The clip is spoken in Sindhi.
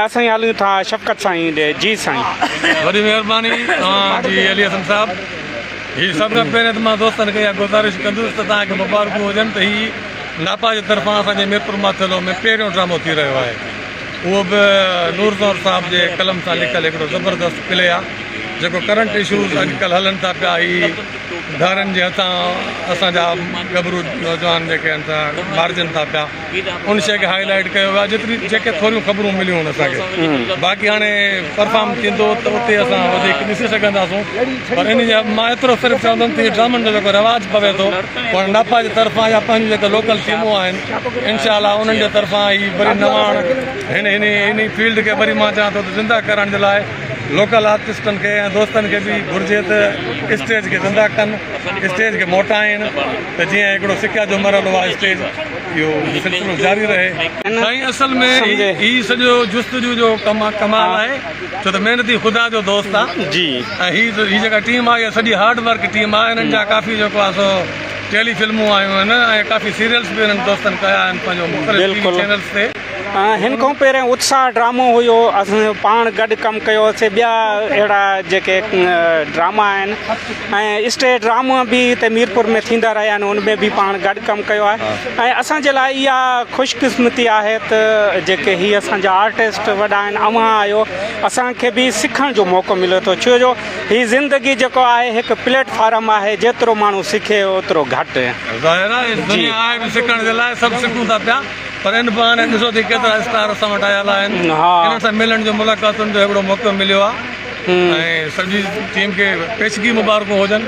اسين هلون ٿا شفقت سائين ڏي جي سائين. وڏي مهرباني توهان جي علي حسن صاحب هي سڀ کان پهرين ته مان دوستن کي اها گذارش ڪندس ته توهان کي مبارڪون هجن ته هي ناپا جي طرفان اسان جي ميرپور ماٿيلو ۾ پهريون ڊرامو ٿي رهيو آهي اهو به نور زهر صاحب جي قلم سان لکيل هڪڙو زبردست پلي آهي جيڪو ڪرنٽ اشوز اڄڪلهه هلن ٿا پيا هي ڌارين جي هٿان اسان جا ڳڀرو نوجوان جيڪي آهن سا مارجن ٿا پيا ان شيء کي هائي لائيٽ ڪيو ويو آهي جيتري جيڪي ٿوريون خبرون مليون آهن اسان کي باقي هاڻي پرفارم ٿيندو ته اتي اسان وڌيڪ ڏسي سگهنداسون پر ان جا مان ايترو صرف چوندم ته هي ڊرامن جو جيڪو رواج پوي ٿو پاڻ ناپا جي طرفان يا پنهنجون جيڪي لوڪل ٽيمون آهن انشاء الله انهن جي طرفان هي وري نواڻ هن هن هن فيلڊ کي وري مان چوان ٿو ته زنده ڪرڻ جي لاء لوڪل آرٽسٽن کي ۽ دوستن کي به گهرجي ته اسٽيج کي زنده ڪن اسٽيج کي موٽائين ته جيئن هڪڙو سکيا جو مرحلو آهي اسٽيج اهو سلسلو جاري رهي. سائين اصل ۾ هي سڄو جستجو جو ڪمال آهي ڇو ته محنتي خدا جو دوست آ جي ۽ هي هي جيڪا ٽيم آ اها سڄي هارڊ ورڪ ٽيم آ انهن جا ڪافي جيڪو آ سو ٽيلي فلمون آيون آهن ۽ ڪافي سيريلس به انهن دوستن ڪيا آهن پنهنجو مختلف ٽي وي چينلز تي. هن کان پهرين اتساهه ڊرامو هيو اسان پاڻ گڏ ڪم ڪيوسي ٻيا اهڙا جيڪي ڊراما آهن ۽ اسٽيج ڊراما به هتي ميرپور ۾ ٿيندا رهيا آهن ان ۾ به پاڻ گڏ ڪم ڪيو آهي ۽ اسان جي لاء اها خوش قسمتي آهي ته جيڪي هي اسان جا آرٽسٽ وڏا آهن اوهان آهيو اسان کي به سکڻ جو موقعو ملي ٿو ڇو جو هي زندگي جيڪو آهي هڪ پليٽ فارم آهي جيترو ماڻهو سکي اوترو گهٽ. ظاهر آهي دنيا آهي به سکڻ جي لاء سڀ سکون ٿا پيا. پر ان بهاني ڏسو ته ڪيترا اسٽار اسان وٽ آيل آهن انهن سان ملڻ جو ملاقاتن جو هڪڙو موقعو مليو آهي ۽ سڄي ٽيم کي پيشگي مبارڪون هجن.